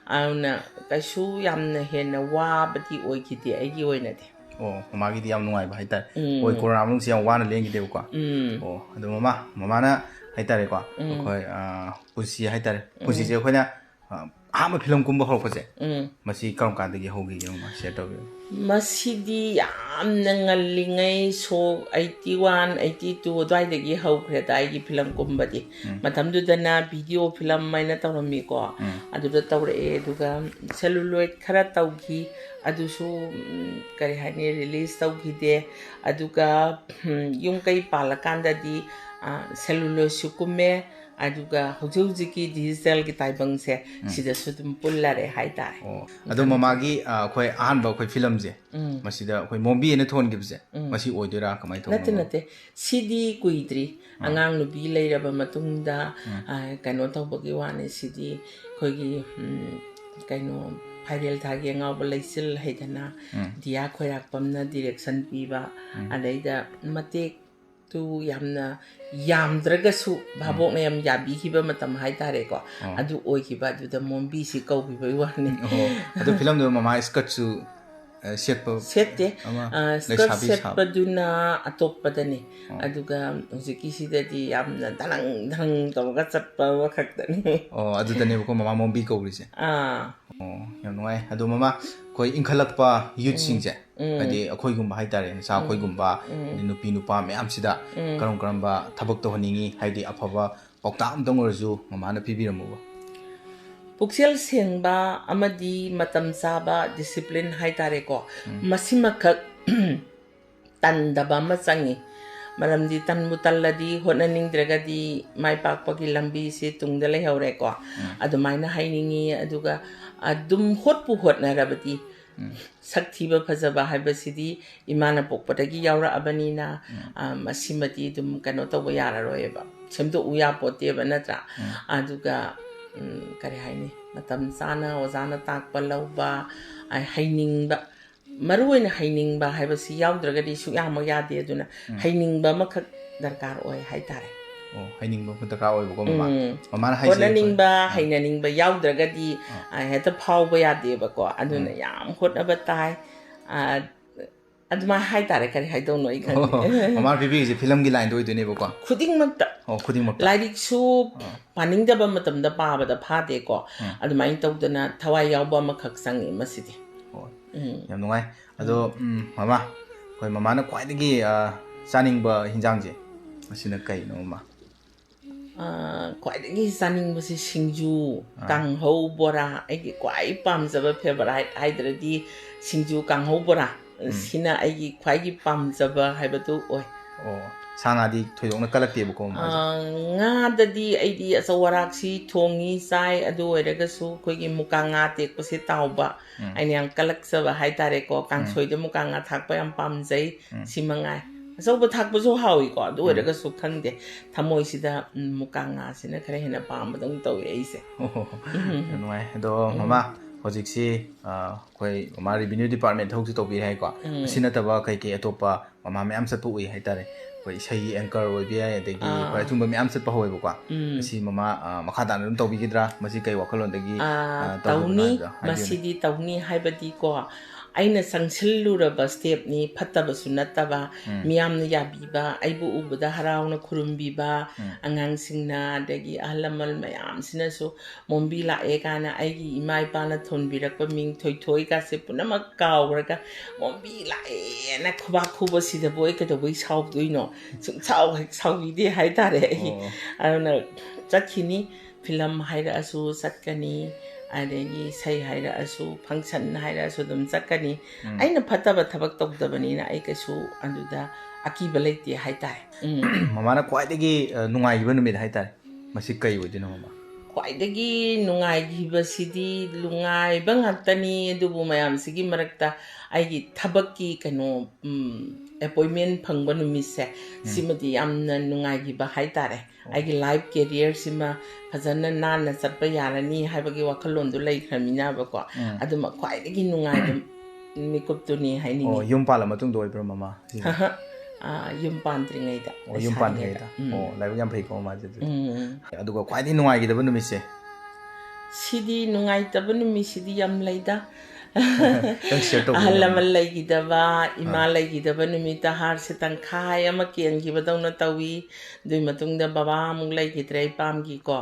ꯑꯗꯨꯅ ꯀꯩꯁꯨ ꯌꯥꯝꯅ ꯍꯦꯟꯅ ꯋꯥꯕꯗꯤ ꯑꯣꯏꯈꯤꯗꯦ ꯑꯩꯒꯤ ꯑꯣꯏꯅꯗꯤ꯫ ꯑꯣ, ꯃꯃꯥꯒꯤꯗꯤ ꯌꯥꯝ ꯅꯨꯡꯉꯥꯏꯕ ꯍꯥꯏꯇꯥꯔꯦ꯫ ꯎꯝ꯫ ꯍꯣꯏ, ꯀꯣꯔꯣꯅꯥ ꯃꯅꯨꯡꯁꯤ ꯌꯥꯝ ꯋꯥꯅ ꯂꯦꯟꯈꯤꯗꯦꯕꯀꯣ꯫ ꯎꯝ꯫ ꯑꯣ, ꯑꯗꯣ ꯃꯃꯥ, ꯃꯃꯥꯅ ꯍꯥꯏꯇꯥꯔꯦꯀꯣ, ꯑꯩꯈꯣꯏ, ꯑ, ꯄꯨꯟꯁꯤ ꯍꯥꯏꯇꯥꯔꯦ, ꯄꯨꯟꯁꯤꯁꯦ ꯑꯩꯈꯣꯏꯅ, ꯑ, ꯑꯍꯥꯟꯕ ꯐꯤꯂꯝ ꯀꯨꯝꯕ ꯍꯧꯔꯛꯄꯁꯦ, ꯎꯝ꯫ ꯃꯁꯤ ꯀꯔꯝ ꯀꯥꯟꯗꯒꯤ ꯍꯧꯈꯤꯒꯦ, ꯃꯃꯥ? Share ꯇꯧꯕꯤꯌꯨ꯫ ꯃꯁꯤꯗꯤ ꯌꯥꯝꯅ ꯉꯜꯂꯤꯉꯩ, ꯁꯣꯛ eighty one, eighty two ꯑꯗꯨꯋꯥꯏꯗꯒꯤ ꯍꯧꯈ꯭ꯔꯦꯗ ꯑꯩꯒꯤ ꯐꯤꯂꯝ ꯀꯨꯝꯕꯗꯤ꯫ ꯃꯇꯝꯗꯨꯗꯅ ꯚꯤꯗꯤꯑꯣ ꯐꯤꯂꯝ ꯍꯥꯏꯅ ꯇꯧꯔꯝꯃꯤꯀꯣ꯫ ꯑꯗꯨꯗ ꯇꯧꯔꯛꯑꯦ꯫ ꯑꯗꯨꯒ ꯁꯦꯂꯨꯂꯣꯏꯗ ꯈꯔ ꯇꯧꯈꯤ, ꯑꯗꯨꯁꯨ, ꯎꯝ, ꯀꯔꯤ ꯍꯥꯏꯅꯤ, ꯔꯤꯂꯤꯁ ꯇꯧꯈꯤꯗꯦ꯫ ꯑꯗꯨꯒ, ꯎꯝ, ꯌꯨꯝ ꯀꯩ ꯄꯥꯜꯂꯀꯥꯟꯗꯗꯤ, ꯑ, ꯁꯦꯂꯨꯂꯣꯏꯗꯁꯨ ꯀꯨꯝꯃꯦ꯫ ꯑꯗꯨꯒ ꯍꯧꯖꯤꯛ ꯍꯧꯖꯤꯛꯀꯤ ꯗꯤꯖꯤꯇꯦꯜꯒꯤ ꯇꯥꯏꯕꯪꯁꯦ, ꯁꯤꯗꯁꯨ ꯑꯗꯨꯝ ꯄꯨꯜꯂꯔꯦ ꯍꯥꯏꯇꯥꯔꯦ꯫ ꯑꯣ, ꯑꯗꯣ ꯃꯃꯥꯒꯤ, ꯑ, ꯑꯩꯈꯣꯏ ꯑꯍꯥꯟꯕ ꯑꯩꯈꯣꯏ ꯐꯤꯂꯝꯁꯦ, ꯃꯁꯤꯗ ꯑꯩꯈꯣꯏ ꯃꯣꯝꯕꯤ ꯑꯅ ꯊꯣꯟꯈꯤꯕꯁꯦ, ꯃꯁꯤ ꯑꯣꯏꯗꯣꯏꯔꯥ, ꯀꯃꯥꯏꯅ ꯇꯧꯕꯅꯣ? ꯅꯠꯇꯦ, ꯅꯠꯇꯦ꯫ ꯁꯤꯗꯤ ꯀꯨꯏꯗ꯭ꯔꯤ꯫ ꯑꯉꯥꯡ ꯅꯨꯄꯤ ꯂꯩꯔꯕ ꯃꯇꯨꯡꯗ, ꯑ, ꯀꯩꯅꯣ ꯇꯧꯕꯒꯤ ꯋꯥꯅꯤ꯫ ꯁꯤꯗꯤ ꯑꯩꯈꯣꯏꯒꯤ, ꯎꯝ, ꯀꯩꯅꯣ, ꯐꯥꯏꯔꯦꯜ ꯊꯥꯒꯤ ꯑꯉꯥꯎꯕ ꯂꯩꯆꯤꯜ ꯍꯥꯏꯗꯅ, ꯎꯝ꯫ ꯗꯤꯌꯥ ꯈꯣꯏꯔꯥꯛꯄꯝꯅ ꯗꯤꯔꯦꯛꯁꯟ ꯄꯤꯕ, ꯎꯝ꯫ ꯑꯗꯩꯗ ꯃꯇꯦꯛꯇꯨ ꯌꯥꯝꯅ ꯌꯥꯝꯗ꯭ꯔꯒꯁꯨ ꯚꯥꯕꯣꯛꯅ ꯌꯥꯝ ꯌꯥꯕꯤꯈꯤꯕ ꯃꯇꯝ ꯍꯥꯏꯇꯥꯔꯦꯀꯣ, ꯑꯣ꯫ ꯑꯗꯨ ꯑꯣꯏꯈꯤꯕ, ꯑꯗꯨꯗ ꯃꯣꯝꯕꯤꯁꯤ ꯀꯧꯈꯤꯕꯒꯤ ꯋꯥꯅꯤ꯫ ꯑꯣ, ꯑꯗꯨ ꯐꯤꯂꯝꯗꯨ ꯃꯃꯥ ꯁ꯭ꯀꯔꯠꯁꯨ, ꯑ, ꯁꯦꯠꯄ ꯁꯦꯠꯇꯦ꯫ ꯑꯃ ꯑ, ꯁ꯭ꯀꯔꯠ ꯂꯩꯁꯥꯕꯤ ꯁꯥꯕ꯫ ꯁꯦꯠꯄꯗꯨꯅ ꯑꯇꯣꯞꯄꯗꯅꯤ꯫ ꯑꯣ꯫ ꯑꯗꯨꯒ ꯍꯧꯖꯤꯛꯀꯤꯁꯤꯗꯗꯤ ꯌꯥꯝꯅ ꯙꯅꯪ ꯙꯅꯪ ꯇꯧꯔꯒ ꯆꯠꯄ ꯑꯃꯈꯛꯇꯅꯤ꯫ ꯑꯣ, ꯑꯗꯨꯗꯅꯦꯕꯀꯣ ꯃꯃꯥ ꯃꯣꯝꯕꯤ ꯀꯧꯔꯤꯁꯦ꯫ ꯑꯥ꯫ ꯑꯣ, ꯌꯥꯝ ꯅꯨꯡꯉꯥꯏ꯫ ꯑꯗꯣ ꯃꯃꯥ, ꯑꯩꯈꯣꯏ ꯏꯟꯈꯠꯂꯛꯄ ꯌꯨꯠꯁꯤꯡꯁꯦ, ꯎꯝ꯫ ꯍꯥꯏꯗꯤ ꯑꯩꯈꯣꯏꯒꯨꯝꯕ ꯍꯥꯏꯇꯥꯔꯦ, ꯅꯆꯥ ꯑꯩꯈꯣꯏꯒꯨꯝꯕ, ꯎꯝ꯫ ꯑꯗꯩ ꯅꯨꯄꯤ ꯅꯨꯄꯥ ꯃꯌꯥꯝꯁꯤꯗ ꯎꯝ꯫ ꯀꯔꯝ ꯀꯔꯝꯕ ꯊꯕꯛ ꯇꯧꯍꯟꯅꯤꯡꯉꯤ, ꯍꯥꯏꯗꯤ ꯑꯐꯕ ꯄꯥꯎꯇꯥꯛ ꯑꯝꯇꯪ ꯑꯣꯏꯔꯁꯨ ꯃꯃꯥꯅ ꯄꯤꯕꯤꯔꯝꯃꯨꯕ꯫ ꯄꯨꯛꯆꯦꯜ ꯁꯦꯡꯕ ꯑꯃꯗꯤ ꯃꯇꯝ ꯆꯥꯕ, ꯗꯤꯁꯤꯄ꯭ꯂꯤꯟ ꯍꯥꯏꯇꯥꯔꯦꯀꯣ, ꯎꯝ꯫ ꯃꯁꯤꯃꯈꯛ ꯇꯟꯗꯕ ꯑꯃ ꯆꯪꯉꯤ꯫ ꯃꯔꯝꯗꯤ ꯇꯟꯕꯨ ꯇꯜꯂꯗꯤ, ꯍꯣꯠꯅꯅꯤꯡꯗ꯭ꯔꯒꯗꯤ ꯃꯥꯏ ꯄꯥꯛꯄꯒꯤ ꯂꯝꯕꯤꯁꯦ ꯇꯨꯡꯗ ꯂꯩꯍꯧꯔꯦꯀꯣ꯫ ꯎꯝ꯫ ꯑꯗꯨꯃꯥꯏꯅ ꯍꯥꯏꯅꯤꯡꯉꯤ꯫ ꯑꯗꯨꯒ ꯑꯗꯨꯝ ꯍꯣꯠꯄꯨ ꯍꯣꯠꯅꯔꯕꯗꯤ, ꯎꯝ꯫ ꯁꯛ ꯊꯤꯕ ꯐꯖꯕ ꯍꯥꯏꯕꯁꯤꯗꯤ ꯏꯃꯥꯅ ꯄꯣꯛꯄꯗꯒꯤ ꯌꯥꯎꯔꯛꯑꯕꯅꯤꯅ, ꯎꯝ꯫ ꯑ, ꯃꯁꯤꯃꯗꯤ ꯑꯗꯨꯝ ꯀꯩꯅꯣ ꯇꯧꯕ ꯌꯥꯔꯔꯣꯏꯕ, ꯁꯦꯝꯗꯣꯛꯎ ꯌꯥꯄꯣꯠꯇꯦꯕ, ꯅꯠꯇ꯭ꯔꯥ? ꯎꯝ꯫ ꯑꯗꯨꯒ, ꯎꯝ, ꯀꯔꯤ ꯍꯥꯏꯅꯤ, ꯃꯇꯝ ꯆꯥꯅ ꯑꯣꯖꯥꯅ ꯇꯥꯛꯄ ꯂꯧꯕ, ꯑ, ꯍꯩꯅꯤꯡꯕ, ꯃꯔꯨ ꯑꯣꯏꯅ ꯍꯩꯅꯤꯡꯕ ꯍꯥꯏꯕꯁꯤ ꯌꯥꯎꯗ꯭ꯔꯒꯗꯤ ꯁꯨꯛꯌꯥꯃꯛ ꯌꯥꯗꯦ꯫ ꯑꯗꯨꯅ ꯎꯝ꯫ ꯍꯩꯅꯤꯡꯕ ꯑꯃꯈꯛ ꯗꯔꯀꯥꯔ ꯑꯣꯏ ꯍꯥꯏꯇꯥꯔꯦ꯫ ꯑꯣ, ꯍꯩꯅꯤꯡꯕ ꯑꯃ ꯗꯔꯀꯥꯔ ꯑꯣꯏꯕꯀꯣ ꯃꯃꯥ꯫ ꯎꯝ꯫ ꯃꯃꯥꯅ ꯍꯥꯏꯁꯦ ꯍꯣꯠꯅꯅꯤꯡꯕ, ꯑꯩꯈꯣꯏ, ꯑꯥ꯫ ꯍꯩꯅꯅꯤꯡꯕ ꯌꯥꯎꯗ꯭ꯔꯒꯗꯤ, ꯑꯥ꯫ ꯑ, ꯍꯦꯛꯇ ꯐꯥꯎꯕ ꯌꯥꯗꯦꯕꯀꯣ꯫ ꯑꯗꯨꯅ ꯎꯝ꯫ ꯌꯥꯝ ꯍꯣꯠꯅꯕ ꯇꯥꯏ꯫ ꯑ, ꯑꯗꯨꯃꯥꯏꯅ ꯍꯥꯏꯇꯥꯔꯦ, ꯀꯔꯤ ꯍꯥꯏꯗꯧꯅꯣ ꯑꯩ ꯈꯪꯗꯦ꯫ ꯑꯣ, ꯃꯃꯥꯅ ꯄꯤꯕꯤꯔꯤꯁꯦ ꯐꯤꯂꯝꯒꯤ ꯂꯥꯏꯟꯗ ꯑꯣꯏꯗꯣꯏꯅꯦꯕꯀꯣ? ꯈꯨꯗꯤꯡꯃꯛꯇ꯫ ꯑꯣ, ꯈꯨꯗꯤꯡꯃꯛꯇ? ꯂꯥꯏꯔꯤꯛꯁꯨ ꯑꯥ꯫ ꯄꯥꯅꯤꯡꯗꯕ ꯃꯇꯝꯗ ꯄꯥꯕꯗ ꯐꯥꯗꯦꯀꯣ꯫ ꯎꯝ꯫ ꯑꯗꯨꯃꯥꯏꯅ ꯇꯧꯗꯅ ꯊꯋꯥꯏ ꯌꯥꯎꯕ ꯑꯃꯈꯛ ꯆꯪꯉꯤ ꯃꯁꯤꯗꯤ꯫ ꯑꯣ, ꯎꯝ꯫ ꯌꯥꯝ ꯅꯨꯡꯉꯥꯏ꯫ ꯑꯗꯣ, ꯎꯝ, ꯃꯃꯥ, ꯑꯩꯈꯣꯏ ꯃꯃꯥꯅ ꯈ꯭ꯋꯥꯏꯗꯒꯤ, ꯑ, ꯆꯥꯅꯤꯡꯕ ꯍꯤꯟꯖꯥꯡꯁꯦ ꯃꯁꯤꯅ ꯀꯩꯅꯣ, ꯃꯃꯥ? ꯑ, ꯈ꯭ꯋꯥꯏꯗꯒꯤ ꯆꯥꯅꯤꯡꯕꯁꯤ ꯁꯤꯡꯖꯨ, ꯑꯥ꯫ ꯀꯥꯡꯍꯧ, ꯕꯣꯔꯥ, ꯑꯩꯒꯤ ꯈ꯭ꯋꯥꯏ ꯄꯥꯝꯖꯕ favourite ꯍꯥꯏꯗ꯭ꯔꯗꯤ ꯁꯤꯡꯖꯨ, ꯀꯥꯡꯍꯧ, ꯕꯣꯔꯥ, ꯎꯝ꯫ ꯁꯤꯅ ꯑꯩꯒꯤ ꯈ꯭ꯋꯥꯏꯒꯤ ꯄꯥꯝꯖꯕ ꯍꯥꯏꯕꯗꯨ ꯑꯣꯏ꯫ ꯑꯣ, ꯁꯥ ꯉꯥꯗꯤ ꯊꯣꯏꯗꯣꯛꯅ ꯀꯜꯂꯛꯇꯦꯕꯀꯣ, ꯃꯃꯥꯁꯦ? ꯑ, ꯉꯥꯗꯗꯤ ꯑꯩꯗꯤ ꯑꯆꯧ ꯑꯔꯥꯛꯁꯤ ꯊꯣꯡꯉꯤ, ꯆꯥꯏ, ꯑꯗꯨ ꯑꯣꯏꯔꯒꯁꯨ ꯑꯩꯈꯣꯏꯒꯤ ꯃꯨꯀꯥ ꯉꯥ ꯑꯇꯦꯛꯄꯁꯦ ꯇꯥꯎꯕ, ꯎꯝ꯫ ꯑꯩꯅ ꯌꯥꯝ ꯀꯜꯂꯛꯆꯕ ꯍꯥꯏꯇꯥꯔꯦꯀꯣ, ꯎꯝ꯫ ꯀꯥꯡꯁꯣꯏꯗ ꯃꯨꯀꯥ ꯉꯥ ꯊꯥꯛꯄ ꯌꯥꯝ ꯄꯥꯝꯖꯩ, ꯎꯝ꯫ ꯁꯤ ꯃꯉꯥꯏ꯫ ꯑꯆꯧꯕ ꯊꯥꯛꯄꯁꯨ ꯍꯥꯎꯏꯀꯣ, ꯑꯗꯨ ꯑꯣꯏꯔꯒꯁꯨ ꯈꯪꯗꯦ, ꯊꯃꯣꯏꯁꯤꯗ, ꯎꯝ, ꯃꯨꯀꯥ ꯉꯥꯁꯤꯅ ꯈꯔ ꯍꯦꯟꯅ ꯄꯥꯝꯕꯗꯧꯅ ꯇꯧꯋꯦ ꯑꯩꯁꯦ꯫ ꯎꯝ꯫ ꯌꯥꯝ ꯅꯨꯡꯉꯥꯏ꯫ ꯑꯗꯣ ꯃꯃꯥ, ꯍꯧꯖꯤꯛꯁꯤ, ꯑ, ꯑꯩꯈꯣꯏ ꯃꯃꯥ revenue department ꯊꯕꯛꯁꯨ ꯇꯧꯕꯤꯔꯦ ꯍꯥꯏꯀꯣ꯫ ꯎꯝ꯫ ꯑꯁꯤ ꯅꯠꯇꯕ ꯀꯩꯀꯩ ꯑꯇꯣꯞꯄ ꯃꯃꯥ ꯃꯌꯥꯝ ꯆꯠꯄ ꯎꯏ ꯍꯥꯏꯇꯥꯔꯦ꯫ ꯑꯩꯈꯣꯏ ꯏꯁꯩꯒꯤ anchor ꯑꯣꯏꯕ ꯌꯥꯏ, ꯑꯗꯒꯤ ꯑꯥ꯫ ꯍꯣꯏ, ꯑꯆꯨꯝꯕ ꯃꯌꯥꯝ ꯆꯠꯄ ꯍꯧꯋꯦꯕꯀꯣ꯫ ꯎꯝ꯫ ꯑꯁꯤ ꯃꯃꯥ, ꯑ, ꯃꯈꯥ ꯇꯥꯅ ꯑꯗꯨꯝ ꯇꯧꯕꯤꯒꯗ꯭ꯔꯥ? ꯃꯁꯤ ꯀꯩ ꯋꯥꯈꯜꯂꯣꯟꯗꯒꯤ, ꯑꯥ, ꯑ, ꯇꯧꯈꯤꯕꯅꯣ ꯇꯧꯅꯤ꯫ ꯍꯥꯏꯕꯗꯣ ꯍꯥꯏꯕꯤꯌꯨꯅꯦ꯫ ꯃꯁꯤꯗꯤ ꯇꯧꯅꯤ ꯍꯥꯏꯕꯗꯤꯀꯣ, ꯑꯩꯅ ꯆꯪꯁꯤꯜꯂꯨꯔꯕ stepꯅꯤ, ꯐꯠꯇꯕꯁꯨ ꯅꯠꯇꯕ, ꯎꯝ꯫ ꯃꯤꯌꯥꯝꯅ ꯌꯥꯕꯤꯕ, ꯑꯩꯕꯨ ꯎꯕꯗ ꯍꯔꯥꯎꯅ ꯈꯨꯔꯨꯝꯕꯤꯕ, ꯎꯝ꯫ ꯑꯉꯥꯡꯁꯤꯡꯅ, ꯑꯗꯒꯤ ꯑꯍꯜ ꯂꯃꯟ ꯃꯌꯥꯝꯁꯤꯅꯁꯨ ꯃꯣꯝꯕꯤ ꯂꯥꯛꯑꯦ ꯀꯥꯏꯅ ꯑꯩꯒꯤ ꯏꯃꯥ ꯏꯄꯥꯅ ꯊꯣꯟꯕꯤꯔꯛꯄ ꯃꯤꯡ ꯊꯣꯏꯊꯣꯏꯒꯁꯦ ꯄꯨꯝꯅꯃꯛ ꯀꯥꯎꯈ꯭ꯔꯒ, "ꯃꯣꯝꯕꯤ ꯂꯥꯛꯑꯦꯅ" ꯈꯨꯕꯥꯛ ꯈꯨꯕꯁꯤꯗꯕꯨ ꯑꯩ ꯀꯩꯗꯧꯕꯩ ꯁꯥꯎꯗꯣꯏꯅꯣ? ꯁꯨꯡꯁꯥꯎ ꯍꯦꯛ ꯁꯥꯎꯕꯤꯗꯦ ꯍꯥꯏꯇꯥꯔꯦ ꯑꯩ꯫ ꯑꯣ꯫ ꯑꯗꯨꯅ ꯆꯠꯈꯤꯅꯤ꯫ ꯐꯤꯂꯝ ꯍꯥꯏꯔꯛꯑꯁꯨ ꯆꯠꯀꯅꯤ, ꯑꯗꯒꯤ ꯏꯁꯩ ꯍꯥꯏꯔꯛꯑꯁꯨ, function ꯍꯥꯏꯔꯛꯑꯁꯨ ꯑꯗꯨꯝ ꯆꯠꯀꯅꯤ꯫ ꯎꯝ꯫ ꯑꯩꯅ ꯐꯠꯇꯕ ꯊꯕꯛ ꯇꯧꯗꯕꯅꯤꯅ ꯑꯩ ꯀꯩꯁꯨ ꯑꯗꯨꯗ ꯑꯀꯤꯕ ꯂꯩꯇꯦ ꯍꯥꯏꯇꯥꯔꯦ꯫ ꯎꯝ꯫ ꯃꯃꯥꯅ ꯈ꯭ꯋꯥꯏꯗꯒꯤ, ꯑ, ꯅꯨꯡꯉꯥꯏꯈꯤꯕ ꯅꯨꯃꯤꯠ ꯍꯥꯏꯇꯥꯔꯦ, ꯃꯁꯤ ꯀꯩ ꯑꯣꯏꯗꯣꯏꯅꯣ, ꯃꯃꯥ? ꯈ꯭ꯋꯥꯏꯗꯒꯤ ꯅꯨꯡꯉꯥꯏꯈꯤꯕꯁꯤꯗꯤ, ꯅꯨꯡꯉꯥꯏꯕ ꯉꯥꯛꯇꯅꯤ, ꯑꯗꯨꯕꯨ ꯃꯌꯥꯝꯁꯤꯒꯤ ꯃꯔꯛꯇ ꯑꯩꯒꯤ ꯊꯕꯛꯀꯤ ꯀꯩꯅꯣ, ꯎꯝ, appointment ꯐꯪꯕ ꯅꯨꯃꯤꯠꯁꯦ, ꯎꯝ꯫ ꯁꯤꯃꯗꯤ ꯌꯥꯝꯅ ꯅꯨꯡꯉꯥꯏꯈꯤꯕ ꯍꯥꯏꯇꯥꯔꯦ꯫ ꯑꯣ꯫ ꯑꯩꯒꯤ life careerꯁꯤꯃ ꯐꯖꯅ ꯅꯥꯟꯅ ꯆꯠꯄ ꯌꯥꯔꯅꯤ ꯍꯥꯏꯕꯒꯤ ꯋꯥꯈꯜꯂꯣꯟꯗꯣ ꯂꯩꯈ꯭ꯔꯃꯤꯅꯕꯀꯣ꯫ ꯎꯝ꯫ ꯑꯗꯨꯃ ꯈ꯭ꯋꯥꯏꯗꯒꯤ ꯅꯨꯡꯉꯥꯏꯕ ꯃꯤꯀꯨꯞꯇꯨꯅꯤ ꯍꯥꯏꯅꯤꯡꯉꯤ꯫ ꯑꯣ, ꯌꯨꯝ ꯄꯥꯜꯂ ꯃꯇꯨꯡꯗ ꯑꯣꯏꯕ꯭ꯔꯣ, ꯃꯃꯥ, ꯁꯤꯁꯦ? ꯑꯥ, ꯌꯨꯝ ꯄꯥꯟꯗ꯭ꯔꯤꯉꯩꯗ, ꯑꯣ, ꯌꯨꯝ ꯂꯩꯁꯥꯔꯤꯉꯩꯗ꯫ ꯄꯥꯟꯗ꯭ꯔꯤꯉꯩꯗ꯫ ꯎꯝ꯫ ꯑꯣ, ꯂꯥꯏꯕꯛ ꯌꯥꯝ ꯐꯩꯀꯣ, ꯃꯃꯥꯁꯦ, ꯑꯗꯨꯗꯤ꯫ ꯎꯝ꯫ ꯑꯗꯨꯒ ꯈ꯭ꯋꯥꯏꯗꯒꯤ ꯅꯨꯡꯉꯥꯏꯈꯤꯗꯕ ꯅꯨꯃꯤꯠꯁꯦ? ꯁꯤꯗꯤ ꯅꯨꯡꯉꯥꯏꯇꯕ ꯅꯨꯃꯤꯠꯁꯤꯗꯤ ꯌꯥꯝ ꯂꯩꯗ꯫ ꯈꯤꯇꯪ share ꯇꯧꯕꯤꯌꯨꯅꯦ, ꯑꯍꯜ ꯃꯃꯥ꯫ ꯂꯃꯟ ꯂꯩꯈꯤꯗꯕ, ꯏꯃꯥ ꯑꯥ꯫ ꯂꯩꯈꯤꯗꯕ ꯅꯨꯃꯤꯠꯇ ꯍꯥꯔꯁꯦ ꯇꯪꯈꯥꯏ ꯑꯃ ꯀꯦꯟꯈꯤꯕꯗꯧꯅ ꯇꯧꯏ꯫ ꯑꯗꯨꯒꯤ ꯃꯇꯨꯡꯗ ꯕꯕꯥ ꯑꯃꯨꯛ ꯂꯩꯈꯤꯗ꯭ꯔꯦ, ꯏꯄꯥꯝꯒꯤꯀꯣ꯫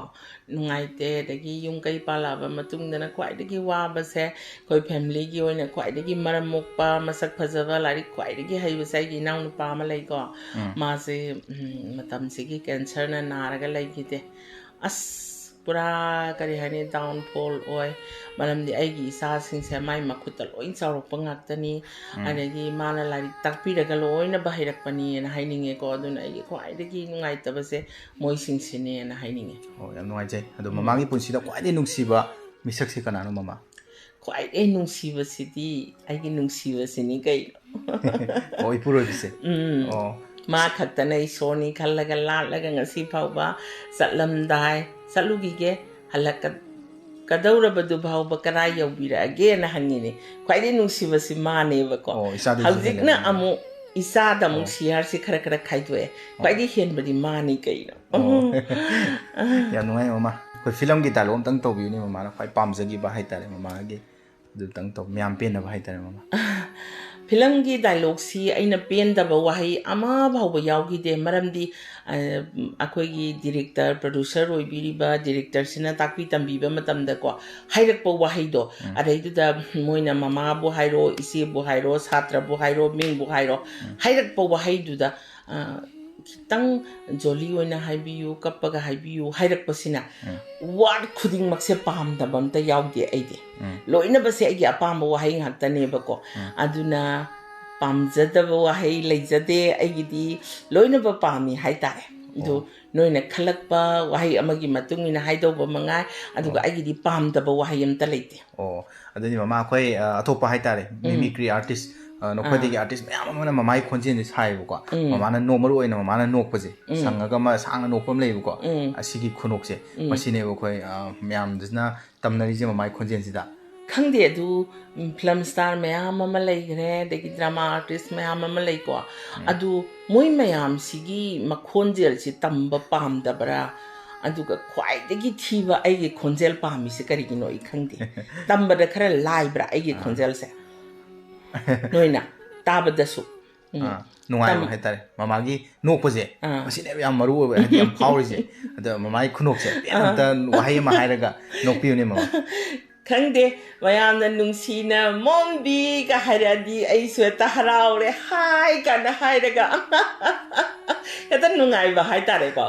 ꯅꯨꯡꯉꯥꯏꯇꯦ꯫ ꯑꯗꯒꯤ ꯌꯨꯝ ꯀꯩ ꯄꯥꯜꯂꯛꯑꯕ ꯃꯇꯨꯡꯗꯅ ꯈ꯭ꯋꯥꯏꯗꯒꯤ ꯋꯥꯕꯁꯦ, ꯑꯩꯈꯣꯏ familyꯒꯤ ꯑꯣꯏꯅ ꯈ꯭ꯋꯥꯏꯗꯒꯤ ꯃꯔꯝ ꯃꯣꯛꯄ, ꯃꯁꯛ ꯐꯖꯕ, ꯂꯥꯏꯔꯤꯛ ꯈ꯭ꯋꯥꯏꯗꯒꯤ ꯍꯩꯕꯁꯦ ꯑꯩꯒꯤ ꯏꯅꯥꯎꯅꯨꯄꯥ ꯑꯃ ꯂꯩꯀꯣ꯫ ꯎꯝ꯫ ꯃꯥꯁꯦ, ꯎꯝ, ꯃꯇꯝꯁꯤꯒꯤ cancerꯅ ꯅꯥꯔꯒ ꯂꯩꯈꯤꯗꯦ꯫ ꯑꯁ, ꯄꯨꯔꯥ ꯀꯔꯤ ꯍꯥꯏꯅꯤ, downfall ꯑꯣꯏ꯫ ꯃꯔꯝꯗꯤ ꯑꯩꯒꯤ ꯏꯆꯥꯁꯤꯡꯁꯦ ꯃꯥꯏ ꯃꯈꯨꯠꯇ ꯂꯣꯏ ꯆꯥꯎꯔꯛꯄ ꯉꯥꯛꯇꯅꯤ꯫ ꯎꯝ꯫ ꯑꯗꯒꯤ ꯃꯥꯅ ꯂꯥꯏꯔꯤꯛ ꯇꯥꯛꯄꯤꯔꯒ ꯂꯣꯏꯅ ꯍꯩꯔꯛꯄꯅꯤꯅ ꯍꯥꯏꯅꯤꯡꯉꯦꯀꯣ꯫ ꯑꯗꯨꯅ ꯑꯩꯒꯤ ꯈ꯭ꯋꯥꯏꯗꯒꯤ ꯅꯨꯡꯉꯥꯏꯇꯕꯁꯦ ꯃꯣꯏꯁꯤꯡꯁꯤꯅꯦꯅ ꯍꯥꯏꯅꯤꯡꯉꯦ꯫ ꯑꯣ, ꯌꯥꯝ ꯅꯨꯡꯉꯥꯏꯖꯩ꯫ ꯑꯗꯣ ꯎꯝ꯫ ꯃꯃꯥꯒꯤ ꯄꯨꯟꯁꯤꯗ ꯈ꯭ꯋꯥꯏꯗꯒꯤ ꯅꯨꯡꯁꯤꯕ ꯃꯤꯁꯛꯁꯦ ꯀꯅꯥꯅꯣ, ꯃꯃꯥ? ꯈ꯭ꯋꯥꯏꯗꯒꯤ ꯅꯨꯡꯁꯤꯕꯁꯤꯗꯤ ꯑꯩꯒꯤ ꯅꯨꯡꯁꯤꯕꯁꯤꯅꯤ ꯀꯩꯅꯣ꯫ ꯑꯣ, ꯏꯄꯨꯔꯣꯏꯕꯁꯦ꯫ ꯎꯝ꯫ ꯑꯣ꯫ ꯃꯥ ꯈꯛꯇꯅ ꯏꯁꯣꯔꯅꯤ ꯈꯜꯂꯒ ꯂꯥꯠꯂꯒ ꯉꯁꯤ ꯐꯥꯎꯕ ꯆꯠꯂꯝꯗꯥꯏ, "ꯆꯠꯂꯨꯈꯤꯒꯦ, ꯍꯜꯂꯛꯀꯗꯧꯔꯕꯗꯨ ꯐꯥꯎꯕ ꯀꯗꯥꯏ ꯌꯧꯕꯤꯔꯛꯑꯒꯦꯅ?" ꯍꯪꯉꯤꯅꯦ꯫ ꯈ꯭ꯋꯥꯏꯗꯒꯤ ꯅꯨꯡꯁꯤꯕꯁꯤ ꯃꯥꯅꯦꯕꯀꯣ꯫ ꯑꯣ, ꯏꯆꯥꯗꯒꯤꯁꯨ ꯍꯧꯖꯤꯛꯅ ꯍꯦꯜꯂꯦ꯫ ꯑꯃꯨꯛ ꯏꯆꯥꯗ ꯑꯃꯨꯛ ꯑꯣ꯫ ꯁꯤꯌꯥꯔꯁꯤ ꯈꯔ ꯈꯔ ꯈꯥꯏꯗꯣꯛꯑꯦ꯫ ꯈ꯭ꯋꯥꯏꯗꯒꯤ ꯍꯦꯟꯕꯗꯤ ꯃꯥꯅꯤ ꯀꯩꯅꯣ꯫ ꯑꯣ꯫ ꯌꯥꯝ ꯅꯨꯡꯉꯥꯏ ꯃꯃꯥ꯫ ꯑꯩꯈꯣꯏ ꯐꯤꯂꯝꯒꯤ ꯗꯥꯏꯂꯣꯛ ꯑꯝꯇꯪ ꯇꯧꯕꯤꯌꯨꯅꯦ, ꯃꯃꯥꯅ ꯈ꯭ꯋꯥꯏ ꯄꯥꯝꯖꯈꯤꯕ ꯍꯥꯏꯇꯥꯔꯦ, ꯃꯃꯥꯒꯤ꯫ ꯑꯗꯨꯇꯪ ꯇꯧ, ꯃꯌꯥꯝ ꯄꯦꯟꯅꯕ ꯍꯥꯏꯇꯥꯔꯦ, ꯃꯃꯥ꯫ ꯐꯤꯂꯝꯒꯤ ꯗꯥꯏꯂꯣꯛꯁꯤ ꯑꯩꯅ ꯄꯦꯟꯗꯕ ꯋꯥꯍꯩ ꯑꯃ ꯐꯥꯎꯕ ꯌꯥꯎꯈꯤꯗꯦ꯫ ꯃꯔꯝꯗꯤ, ꯑ, ꯑꯩꯈꯣꯏꯒꯤ ꯗꯤꯔꯦꯛꯇꯔ, ꯄ꯭ꯔꯣꯗ꯭ꯌꯨꯁꯔ ꯑꯣꯏꯕꯤꯔꯤꯕ ꯗꯤꯔꯦꯛꯇꯔꯁꯤꯅ ꯇꯥꯛꯄꯤ ꯇꯝꯕꯤꯕ ꯃꯇꯝꯗꯀꯣ, ꯍꯥꯏꯔꯛꯄ ꯋꯥꯍꯩꯗꯣ, ꯑꯗꯩꯗꯨꯗ ꯃꯣꯏꯅ ꯃꯃꯥꯕꯨ ꯍꯥꯏꯔꯣ, ꯏꯆꯦꯕꯨ ꯍꯥꯏꯔꯣ, ꯁꯥꯇ꯭ꯔꯕꯨ ꯍꯥꯏꯔꯣ, ꯃꯤꯡꯕꯨ ꯍꯥꯏꯔꯣ, ꯍꯥꯏꯔꯛꯄ ꯋꯥꯍꯩꯗꯨꯗ, ꯑ, ꯈꯤꯇꯪ ꯖꯣꯂꯤ ꯑꯣꯏꯅ ꯍꯥꯏꯕꯤꯌꯨ, ꯀꯞꯄꯒ ꯍꯥꯏꯕꯤꯌꯨ ꯍꯥꯏꯔꯛꯄꯁꯤꯅ ꯋꯥꯔꯗ ꯈꯨꯗꯤꯡꯃꯛꯁꯦ ꯄꯥꯝꯗꯕ ꯑꯝꯇ ꯌꯥꯎꯗꯦ ꯑꯩꯗꯤ꯫ ꯂꯣꯏꯅꯕꯁꯦ ꯑꯩꯒꯤ ꯑꯄꯥꯝꯕ ꯋꯥꯍꯩ ꯉꯥꯛꯇꯅꯦꯕꯀꯣ꯫ ꯑꯗꯨꯅ ꯄꯥꯝꯖꯗꯕ ꯋꯥꯍꯩ ꯂꯩꯖꯗꯦ ꯑꯩꯒꯤꯗꯤ, ꯂꯣꯏꯅꯕ ꯄꯥꯝꯃꯤ ꯍꯥꯏꯇꯥꯔꯦ꯫ ꯑꯗꯨ ꯅꯣꯏꯅ ꯈꯜꯂꯛꯄ ꯋꯥꯍꯩ ꯑꯃꯒꯤ ꯃꯇꯨꯡ ꯏꯟꯅ ꯍꯥꯏꯗꯧꯕ ꯃꯉꯥꯏ, ꯑꯗꯨꯒ ꯑꯩꯒꯤꯗꯤ ꯄꯥꯝꯗꯕ ꯋꯥꯍꯩ ꯑꯝꯇ ꯂꯩꯇꯦ꯫ ꯑꯣ, ꯑꯗꯨꯗꯤ ꯃꯃꯥ, ꯑꯩꯈꯣꯏ, ꯑ, ꯑꯇꯣꯞꯄ ꯍꯥꯏꯇꯥꯔꯦ, ꯃꯤꯃꯤꯀ꯭ꯔꯤ ꯑꯥꯔꯇꯤꯁ, ꯑ, ꯅꯈꯣꯏꯗꯒꯤ ꯑꯥꯔꯇꯤꯁ ꯃꯌꯥꯝ ꯑꯃꯅ ꯃꯃꯥꯒꯤ ꯈꯣꯟꯖꯦꯜꯁꯦ ꯁꯥꯏꯌꯦꯕꯀꯣ꯫ ꯃꯃꯥꯅ ꯅꯣꯛ-, ꯃꯔꯨ ꯑꯣꯏꯅ ꯃꯃꯥꯅ ꯅꯣꯛꯄꯁꯦ, ꯁꯪꯉꯒ ꯑꯃ ꯁꯥꯡꯅ ꯅꯣꯛꯄ ꯑꯃ ꯂꯩꯌꯦꯕꯀꯣ꯫ ꯑꯁꯤꯒꯤ ꯈꯨꯅꯣꯛꯁꯦ, ꯃꯁꯤꯅꯦꯕ ꯑꯩꯈꯣꯏ, ꯑ, ꯃꯌꯥꯝꯁꯤꯅ ꯇꯝꯅꯔꯤꯁꯦ ꯃꯃꯥꯒꯤ ꯈꯣꯟꯖꯦꯜꯁꯤꯗ꯫ ꯈꯪꯗꯦ, ꯑꯗꯨ, ꯎꯝ, ꯐꯤꯂꯝ ꯁ꯭ꯇꯥꯔ ꯃꯌꯥꯝ ꯑꯃ ꯂꯩꯈ꯭ꯔꯦ, ꯑꯗꯒꯤ ꯗ꯭ꯔꯃꯥ ꯑꯥꯔꯇꯤꯁ ꯃꯌꯥꯝ ꯑꯃ ꯂꯩꯀꯣ꯫ ꯑꯗꯨ ꯃꯣꯏ ꯃꯌꯥꯝꯁꯤꯒꯤ ꯃꯈꯣꯟꯖꯦꯜꯁꯤ ꯇꯝꯕ ꯄꯥꯝꯗꯕ꯭ꯔꯥ? ꯑꯗꯨꯒ ꯈ꯭ꯋꯥꯏꯗꯒꯤ ꯊꯤꯕ ꯑꯩꯒꯤ ꯈꯣꯟꯖꯦꯜ ꯄꯥꯝꯃꯤꯁꯦ ꯀꯔꯤꯒꯤꯅꯣ ꯑꯩ ꯈꯪꯗꯦ꯫ ꯇꯝꯕꯗ ꯈꯔ ꯂꯥꯏꯕ꯭ꯔꯥ ꯑꯩꯒꯤ ꯈꯣꯟꯖꯦꯜꯁꯦ? ꯅꯣꯏꯅ ꯇꯥꯕꯗꯁꯨ꯫ ꯎꯝ꯫ ꯑꯥ, ꯅꯨꯡꯉꯥꯏꯕ ꯇꯝ- ꯍꯥꯏꯇꯥꯔꯦ, ꯃꯃꯥꯒꯤ ꯅꯣꯛꯄꯁꯦ꯫ ꯑꯥ꯫ ꯃꯁꯤꯅꯦꯕ ꯌꯥꯝ ꯃꯔꯨ ꯑꯣꯏꯕ, ꯍꯥꯏꯗꯤ ꯌꯥꯝ ꯐꯥꯎꯔꯤꯁꯦ꯫ ꯑꯗ ꯃꯃꯥꯒꯤ ꯈꯨꯅꯣꯛꯁꯦ, ꯄꯦꯟ ꯑꯝꯇ ꯋꯥꯍꯩ ꯑꯃ ꯍꯥꯏꯔꯒ ꯅꯣꯛꯄꯤꯌꯨꯅꯦ, ꯃꯃꯥ꯫ ꯈꯪꯗꯦ, ꯃꯌꯥꯝꯅ ꯅꯨꯡꯁꯤꯅ "ꯃꯣꯝꯕꯤꯒ" ꯍꯥꯏꯔꯛꯑꯗꯤ ꯑꯩꯁꯨ ꯍꯦꯛꯇ ꯍꯔꯥꯎꯔꯦ, "ꯍꯥꯏ" ꯀꯥꯏꯅ ꯍꯥꯏꯔꯒ ꯍꯦꯛꯇ ꯅꯨꯡꯉꯥꯏꯕ ꯍꯥꯏꯇꯥꯔꯦꯀꯣ꯫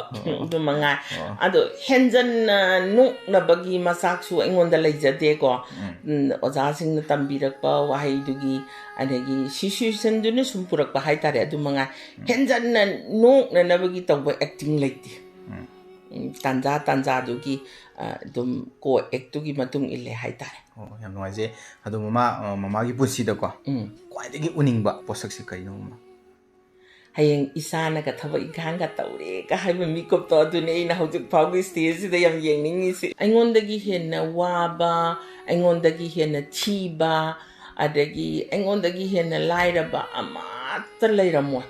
ꯑꯗꯨ ꯃꯉꯥꯏ꯫ ꯑꯗꯣ ꯍꯦꯟꯖꯟꯅ ꯅꯣꯛꯅꯕꯒꯤ ꯃꯆꯥꯛꯁꯨ ꯑꯩꯉꯣꯟꯗ ꯂꯩꯖꯗꯦꯀꯣ꯫ ꯎꯝ, ꯑꯣꯖꯥꯁꯤꯡꯅ ꯇꯝꯕꯤꯔꯛꯄ ꯋꯥꯍꯩꯗꯨꯒꯤ, ꯑꯗꯒꯤ ꯁꯤꯆꯨꯋꯦꯁꯟꯗꯨꯅ ꯁꯨꯝ ꯄꯨꯔꯛꯄ ꯍꯥꯏꯇꯥꯔꯦ, ꯑꯗꯨ ꯃꯉꯥꯏ꯫ ꯍꯦꯟꯖꯟꯅ ꯅꯣꯛꯅꯅꯕꯒꯤ ꯇꯧꯕ ꯑꯦꯛꯇꯤꯡ ꯂꯩꯇꯦ꯫ ꯎꯝ, ꯇꯥꯟꯖꯥ ꯇꯥꯟꯖꯥꯗꯨꯒꯤ, ꯑ, ꯑꯗꯨꯝ ꯀꯣ ꯑꯦꯛꯇꯨꯒꯤ ꯃꯇꯨꯡ ꯏꯜꯂꯦ ꯍꯥꯏꯇꯥꯔꯦ꯫ ꯑꯣ, ꯌꯥꯝ ꯅꯨꯡꯉꯥꯏꯖꯩ꯫ ꯑꯗꯣ ꯃꯃꯥ, ꯑ, ꯃꯃꯥꯒꯤ ꯄꯨꯟꯁꯤꯗꯀꯣ ꯎꯝ꯫ ꯈ꯭ꯋꯥꯏꯗꯒꯤ ꯎꯅꯤꯡꯕ ꯄꯣꯠꯁꯛꯁꯦ ꯀꯔꯤꯅꯣ, ꯃꯃꯥ? ꯍꯌꯦꯡ ꯏꯆꯥꯅꯒ ꯊꯕꯛ ꯏꯪꯈꯥꯡꯒ ꯇꯧꯔꯦꯒ ꯍꯥꯏꯕ ꯃꯤꯀꯨꯞꯇꯣ, ꯑꯗꯨꯅꯦ ꯑꯩꯅ ꯍꯧꯖꯤꯛ ꯐꯥꯎꯒꯤ ꯁ꯭ꯇꯦꯖꯁꯤꯗ ꯌꯥꯝ ꯌꯦꯡꯅꯤꯡꯉꯤꯁꯦ꯫ ꯑꯩꯉꯣꯟꯗꯒꯤ ꯍꯦꯟꯅ ꯋꯥꯕ, ꯑꯩꯉꯣꯟꯗꯒꯤ ꯍꯦꯟꯅ ꯊꯤꯕ, ꯑꯗꯒꯤ ꯑꯩꯉꯣꯟꯗꯒꯤ ꯍꯦꯟꯅ ꯂꯥꯏꯔꯕ ꯑꯃꯠꯇ ꯂꯩꯔꯝꯃꯣꯏ꯫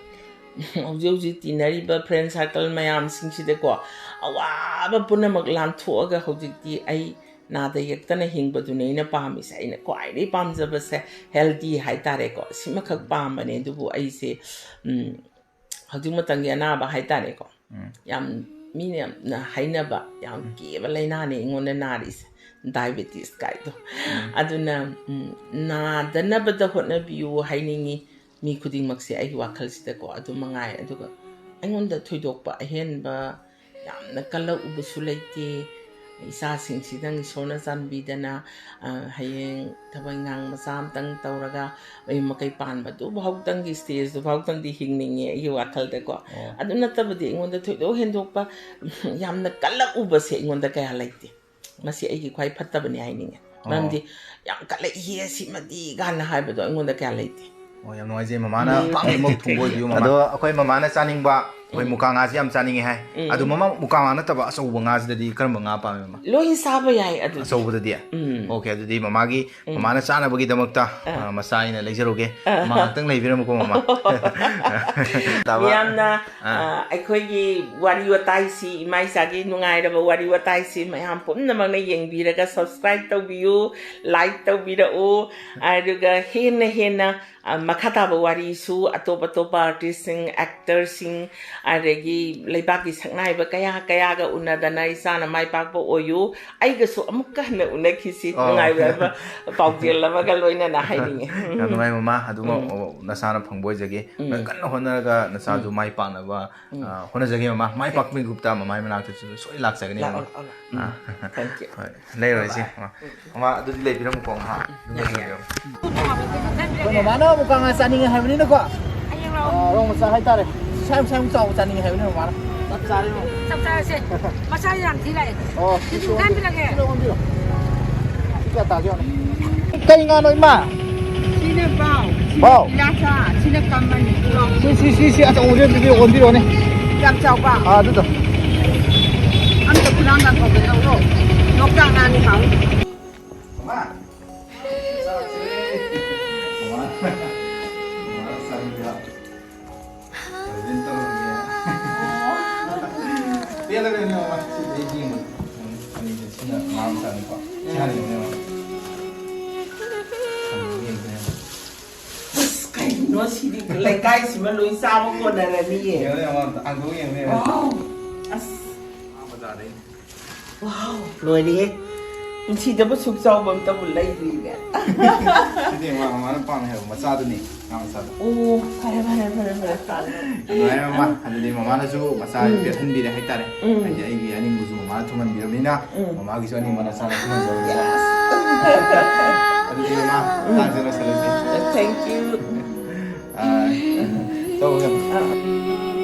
ꯍꯧꯖꯤꯛ ꯍꯧꯖꯤꯛ ꯇꯤꯟꯅꯔꯤꯕ friend circle ꯃꯌꯥꯝꯁꯤꯡꯁꯤꯗꯀꯣ, ꯑꯋꯥꯕ ꯄꯨꯝꯅꯃꯛ ꯂꯥꯟꯊꯣꯛꯑꯒ ꯍꯧꯖꯤꯛꯇꯤ ꯑꯩ ꯅꯥꯗ ꯌꯦꯛꯇꯅ ꯍꯤꯡꯕꯗꯨꯅꯦ ꯑꯩꯅ ꯄꯥꯝꯃꯤꯁꯦ꯫ ꯑꯩꯅ ꯈ꯭ꯋꯥꯏꯗꯒꯤ ꯄꯥꯝꯖꯕꯁꯦ healthy ꯍꯥꯏꯇꯥꯔꯦꯀꯣ, ꯁꯤꯃꯈꯛ ꯄꯥꯝꯕꯅꯦ꯫ ꯑꯗꯨꯕꯨ ꯑꯩꯁꯦ, ꯎꯝ, ꯍꯧꯖꯤꯛ ꯃꯇꯝꯒꯤ ꯑꯅꯥꯕ ꯍꯥꯏꯇꯥꯔꯦꯀꯣ, ꯎꯝ꯫ ꯌꯥꯝ ꯃꯤꯅ ꯌꯥꯝꯅ ꯍꯥꯏꯅꯕ, ꯌꯥꯝ ꯎꯝ꯫ ꯀꯤꯕ ꯂꯥꯏꯅꯥꯅꯦ ꯑꯩꯉꯣꯟꯗ ꯅꯥꯔꯤꯁꯦ, diabetes ꯀꯥꯏꯗꯣ꯫ ꯎꯝ꯫ ꯑꯗꯨꯅ, ꯎꯝ, ꯅꯥꯗꯅꯕꯗ ꯍꯣꯠꯅꯕꯤꯌꯨ ꯍꯥꯏꯅꯤꯡꯉꯤ ꯃꯤ ꯈꯨꯗꯤꯡꯃꯛꯁꯦ, ꯑꯩꯒꯤ ꯋꯥꯈꯜꯁꯤꯗꯀꯣ꯫ ꯑꯗꯨ ꯃꯉꯥꯏ꯫ ꯑꯗꯨꯒ ꯑꯩꯉꯣꯟꯗ ꯊꯣꯏꯗꯣꯛꯄ ꯑꯍꯦꯟꯕ ꯌꯥꯝꯅ ꯀꯜꯂꯛꯎꯕꯁꯨ ꯂꯩꯇꯦ꯫ ꯏꯆꯥꯁꯤꯡꯁꯤꯗꯪ ꯏꯁꯣꯔꯅ ꯆꯥꯟꯕꯤꯗꯅ, ꯑ, ꯍꯌꯦꯡ ꯊꯕꯛ ꯏꯪꯈꯥꯡ ꯃꯆꯥ ꯑꯃꯇꯪ ꯇꯧꯔꯒ ꯃꯌꯨꯝ ꯃꯀꯩ ꯄꯥꯟꯕꯗꯨ ꯐꯥꯎꯗꯪꯒꯤ stageꯗꯨ ꯐꯥꯎꯗꯪꯗꯤ ꯍꯤꯡꯅꯤꯡꯉꯦ ꯑꯩꯒꯤ ꯋꯥꯈꯜꯗꯀꯣ꯫ ꯑꯣ꯫ ꯑꯗꯨ ꯅꯠꯇꯕꯗꯤ ꯑꯩꯉꯣꯟꯗ ꯊꯣꯏꯗꯣꯛ ꯍꯦꯟꯗꯣꯛꯄ ꯌꯥꯝꯅ ꯀꯜꯂꯛꯎꯕꯁꯦ ꯑꯩꯉꯣꯟꯗ ꯀꯌꯥ ꯂꯩꯇꯦ꯫ ꯃꯁꯤ ꯑꯩꯒꯤ ꯈ꯭ꯋꯥꯏ ꯐꯠꯇꯕꯅꯤ ꯍꯥꯏꯅꯤꯡꯉꯦ꯫ ꯑꯣ꯫ ꯃꯔꯝꯗꯤ ꯌꯥꯝ ꯀꯜꯂꯛꯏꯍꯦ ꯁꯤꯃꯗꯤ ꯀꯥꯏꯅ ꯍꯥꯏꯕꯗꯣ ꯑꯩꯉꯣꯟꯗ ꯀꯌꯥ ꯂꯩꯇꯦ꯫ ꯑꯣ, ꯌꯥꯝ ꯅꯨꯡꯉꯥꯏꯖꯩ꯫ ꯃꯃꯥꯅ ꯎꯝ꯫ ꯑꯄꯥꯝꯕꯃꯛ ꯊꯨꯡꯕ ꯑꯣꯏꯕꯤꯌꯨ, ꯃꯃꯥ꯫ ꯑꯗꯣ ꯑꯩꯈꯣꯏ ꯃꯃꯥꯅ ꯆꯥꯅꯤꯡꯕ, ꯑꯩꯈꯣꯏ ꯎꯝ꯫ ꯃꯨꯀꯥ ꯉꯥꯁꯤ ꯌꯥꯝ ꯆꯥꯅꯤꯡꯉꯦ ꯍꯥꯏ꯫ ꯎꯝ꯫ ꯑꯗꯨ ꯃꯃꯥ, ꯃꯨꯀꯥ ꯉꯥ ꯅꯠꯇꯕ ꯑꯆꯧꯕ ꯉꯥꯁꯤꯗꯗꯤ ꯀꯔꯝꯕ ꯉꯥ ꯄꯥꯝꯃꯤ, ꯃꯃꯥ? ꯂꯣꯏ ꯆꯥꯕ ꯌꯥꯏ ꯑꯗꯨꯗꯤ꯫ ꯑꯆꯧꯕꯗꯗꯤ? ꯎꯝ꯫ OK, ꯑꯗꯨꯗꯤ ꯃꯃꯥꯒꯤ, ꯎꯝ꯫ ꯃꯃꯥꯅ ꯆꯥꯅꯕꯒꯤꯗꯃꯛꯇ, ꯑꯥ꯫ ꯑ, ꯃꯆꯥ ꯑꯩꯅ ꯂꯩꯖꯔꯨꯒꯦ꯫ ꯑꯥ꯫ ꯃꯃꯥ ꯉꯥꯛꯇꯪ ꯂꯩꯕꯤꯔꯝꯃꯨꯀꯣ, ꯃꯃꯥ꯫ ꯇꯥꯕ? ꯃꯤꯌꯥꯝꯅ, ꯑꯥ꯫ ꯑ, ꯑꯩꯈꯣꯏꯒꯤ ꯋꯥꯔꯤ ꯋꯥꯇꯥꯏꯁꯤ, ꯏꯃꯥ ꯏꯆꯥꯒꯤ ꯅꯨꯡꯉꯥꯏꯔꯕ ꯋꯥꯔꯤ ꯋꯥꯇꯥꯏꯁꯤ ꯃꯌꯥꯝ ꯄꯨꯝꯅꯃꯛꯅ ꯌꯦꯡꯕꯤꯔꯒ subscribe ꯇꯧꯕꯤꯌꯨ, like ꯇꯧꯕꯤꯔꯛꯎ, ꯑꯗꯨꯒ ꯍꯦꯟꯅ ꯍꯦꯟꯅ ꯑ, ꯃꯈꯥ ꯇꯥꯕ ꯋꯥꯔꯤꯁꯨ ꯑꯇꯣꯞ ꯑꯇꯣꯞꯄ artistꯁꯤꯡ, actorꯁꯤꯡ, ꯑꯗꯒꯤ ꯂꯩꯕꯥꯛꯀꯤ ꯁꯛꯅꯥꯏꯕ ꯀꯌꯥ ꯀꯌꯥꯒ ꯎꯅꯗꯅ ꯏꯆꯥꯅ ꯃꯥꯏ ꯄꯥꯛꯄ ꯑꯣꯏꯌꯨ꯫ ꯑꯩꯒꯁꯨ ꯑꯃꯨꯛꯀ ꯍꯟꯅ ꯎꯅꯈꯤꯁꯤ꯫ ꯑꯣ꯫ ꯅꯨꯡꯉꯥꯏꯕ ꯄꯥꯎꯖꯦꯜ ꯑꯃꯒ ꯂꯣꯏꯅꯅ ꯍꯥꯏꯅꯤꯡꯉꯤ꯫ ꯌꯥꯝ ꯅꯨꯡꯉꯥꯏ, ꯃꯃꯥ꯫ ꯑꯗꯨꯃꯛ, ꯎꯝ꯫ ꯑꯣ, ꯅꯁꯥꯅ ꯐꯪꯕ ꯑꯣꯏꯖꯒꯦ꯫ ꯎꯝ꯫ ꯀꯟꯅ ꯍꯣꯠꯅꯔꯒ ꯅꯁꯥꯁꯨ ꯎꯝ꯫ ꯃꯥꯏ ꯄꯥꯛꯅꯕ, ꯎꯝ꯫ ꯑ, ꯍꯣꯠꯅꯖꯒꯦ, ꯃꯃꯥ꯫ ꯃꯥꯏ ꯄꯥꯛꯄꯒꯤ ꯒ꯭ꯔꯨꯞꯇ ꯃꯃꯥꯏ ꯃꯅꯥꯛꯇꯁꯨ ꯁꯣꯏ ꯂꯥꯛꯆꯒꯅꯤ, ꯂꯥꯛꯑꯣ, ꯃꯃꯥ꯫ ꯂꯥꯛꯑꯣ, ꯂꯥꯛꯑꯣ꯫ ꯎꯝ꯫ ꯑ꯫ Thank you꯫ ꯍꯣꯏ, ꯂꯩꯔꯣꯏꯁꯦ, bye bye꯫ ꯃꯃꯥ꯫ ꯎꯝ꯫ ꯃꯃꯥ, ꯑꯗꯨꯗꯤ ꯂꯩꯕꯤꯔꯝꯃꯨꯀꯣ, ꯃꯃꯥ꯫ ꯎꯝ꯫ ꯑꯗꯨꯝ ꯌꯥꯏ, ꯌꯥꯏ꯫ ꯂꯩꯕꯤꯔꯝꯃꯨ꯫ ꯑꯩꯈꯣꯏ ꯃꯃꯥꯅ ꯃꯨꯀꯥ ꯉꯥ ꯆꯥꯅꯤꯡꯉꯦ ꯍꯥꯏꯕꯅꯤꯅꯀꯣ꯫ ꯍꯌꯦꯡ ꯂꯥꯛꯑꯣ꯫ ꯑ, ꯔꯧ ꯃꯆꯥ ꯍꯥꯏꯇꯥꯔꯦ꯫ ꯁꯥꯏꯃꯨꯛ, ꯁꯥꯏꯃꯨꯛ ꯆꯥꯎꯕ ꯆꯥꯅꯤꯡꯉꯦ ꯍꯥꯏꯕꯅꯤ ꯃꯃꯥꯅ꯫ ꯆꯞ ꯆꯥꯔꯦ꯫ ꯆꯞ ꯆꯥꯔꯁꯦ꯫ ꯃꯆꯥ ꯌꯥꯝ ꯊꯤ ꯂꯥꯛꯑꯦ꯫ ꯑꯣ, ꯁꯤꯁꯨ ꯈꯟꯕꯤꯔꯒꯦ꯫ ꯀꯤꯂꯣ ꯑꯣꯟꯕꯤꯔꯣ꯫ ꯁꯤ ꯀꯌꯥ ꯇꯥꯒꯦ ꯌꯦꯡꯉꯣ꯫ ꯀꯩ ꯉꯥꯅꯣ, ꯏꯃꯥ? ꯁꯤꯅ ꯕꯥꯎ꯫ ꯕꯥꯎ꯫ ꯁꯤꯅ ꯏꯂꯥꯆꯥ, ꯁꯤꯅ ꯀꯃꯟ꯫ ꯁꯤ, ꯁꯤ, ꯁꯤ, ꯁꯤ ꯑꯆꯧꯕꯁꯦ ꯑꯗꯨꯗꯤ ꯑꯣꯟꯕꯤꯔꯣꯅꯦ꯫ ꯌꯥꯝ ꯆꯥꯎꯕ꯫ ꯑꯥ, ꯑꯗꯨꯗꯣ꯫ ꯑꯝꯇ ꯈꯨꯂꯥꯡ ꯀꯥꯡꯄꯣꯛꯇ ꯂꯧꯔꯣ꯫ ꯂꯣꯛꯇꯥꯛ ꯉꯥꯅꯤ ꯍꯥꯎꯅꯤ꯫ ꯃꯃꯥ꯫ ꯆꯥꯛꯁꯦ꯫ ꯃꯃꯥ꯫ ꯃꯃꯥ ꯆꯥꯅꯤꯡꯕ꯫ ꯄ꯭ꯔꯖꯦꯟ ꯇꯧꯔꯝꯃꯦ꯫ ꯄꯦꯜꯂꯕꯅꯦ ꯃꯃꯥ꯫ ꯁꯤꯗꯤ ꯑꯩ ꯌꯦꯡꯕꯗ꯫ ꯎꯝ, ꯑꯅꯤꯁꯦ ꯁꯤꯅ ꯃꯃꯥ ꯃꯆꯥꯅꯤꯀꯣ꯫ ꯁꯤ ꯍꯥꯟꯅ ꯌꯦꯡꯉꯨꯅꯦ ꯃꯃꯥ꯫ ꯌꯦꯡꯗꯣꯏꯅꯦ꯫ ꯑꯁ, ꯀꯩꯅꯣ ꯁꯤꯗꯤ? ꯂꯩꯀꯥꯏꯁꯤꯃ ꯂꯣꯏ ꯆꯥꯕ ꯀꯣꯟꯅꯔꯅꯤꯌꯦ꯫ ꯌꯦꯡꯉꯨꯅꯦ ꯃꯃꯥ ꯑꯝꯇ꯫ ꯍꯥꯡꯗꯣꯛꯑ ꯌꯦꯡꯉꯨꯅꯦ ꯃꯃꯥ꯫ ꯋꯥꯎ! ꯑꯁ꯫ ꯃꯃꯥ ꯕꯖꯥꯔꯗꯩ꯫ ꯋꯥꯎ! ꯂꯣꯏꯔꯦꯍꯦ꯫ ꯄꯨꯟꯁꯤꯗꯕꯨ ꯁꯨꯛ ꯆꯥꯎꯕ ꯑꯝꯇꯕꯨ ꯂꯩꯗ꯭ꯔꯤꯅꯦ꯫ ꯁꯤꯗꯤ ꯃꯃꯥ, ꯃꯃꯥꯅ ꯄꯥꯝꯃꯦ ꯍꯥꯏꯕ ꯃꯆꯥꯗꯨꯅꯤ꯫ ꯉꯥ ꯃꯆꯥꯗꯣ꯫ ꯑꯣ, ꯐꯔꯦ, ꯐꯔꯦ, ꯐꯔꯦ, ꯐꯔꯦ, ꯐꯔꯦ꯫ ꯅꯨꯡꯉꯥꯏꯔꯦ ꯃꯃꯥ꯫ ꯑꯗꯨꯗꯤ ꯃꯃꯥꯅꯁꯨ ꯃꯆꯥ ꯎꯝ꯫ ꯄꯦꯜꯍꯟꯕꯤꯔꯦ ꯍꯥꯏꯇꯥꯔꯦ꯫ ꯎꯝ꯫ ꯍꯥꯏꯗꯤ ꯑꯩꯒꯤ ꯑꯅꯤꯡꯕꯁꯨ ꯃꯃꯥꯅ ꯊꯨꯡꯍꯟꯕꯤꯔꯕꯅꯤꯅ ꯎꯝ꯫ ꯃꯃꯥꯒꯤꯁꯨ ꯑꯅꯤꯡꯕ ꯅꯆꯥꯅ ꯊꯨꯡꯍꯟꯖꯔꯒꯦ꯫ Yes꯫ ꯑꯗꯨꯗꯤ ꯃꯃꯥ, ꯃꯇꯥꯡꯁꯤꯗ ꯂꯣꯏꯁꯤꯜꯂꯁꯤ꯫ Thank you꯫ ꯑꯥ, ꯇꯧꯕ ꯌꯥꯝ ꯑꯥ꯫